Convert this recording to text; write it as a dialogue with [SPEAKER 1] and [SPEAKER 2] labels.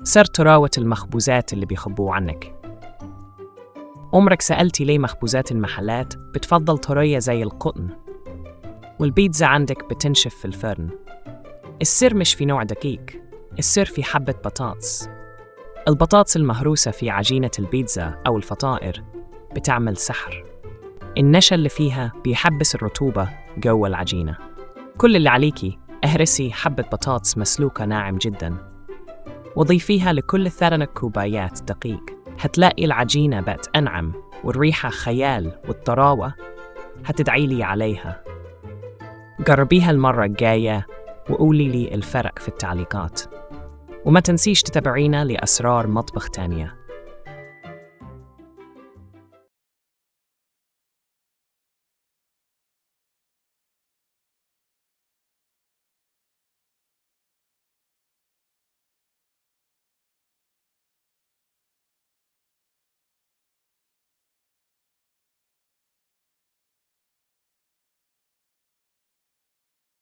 [SPEAKER 1] سر طراوة المخبوزات اللي بيخبوه عنك. عمرك سألتي ليه مخبوزات المحلات بتفضل طرية زي القطن والبيتزا عندك بتنشف في الفرن؟ السر مش في نوع دقيق، السر في حبة بطاطس. البطاطس المهروسة في عجينة البيتزا أو الفطائر بتعمل سحر. النشا اللي فيها بيحبس الرطوبة جوه العجينة. كل اللي عليكي اهرسي حبة بطاطس مسلوقة ناعم جدا وضيفيها لكل 3 كوبايات دقيق. هتلاقي العجينة بقت أنعم والريحة خيال والطراوة هتدعيلي عليها. جربيها المرة الجاية وقولي لي الفرق في التعليقات، وما تنسيش تتابعينا لأسرار مطبخ تانية.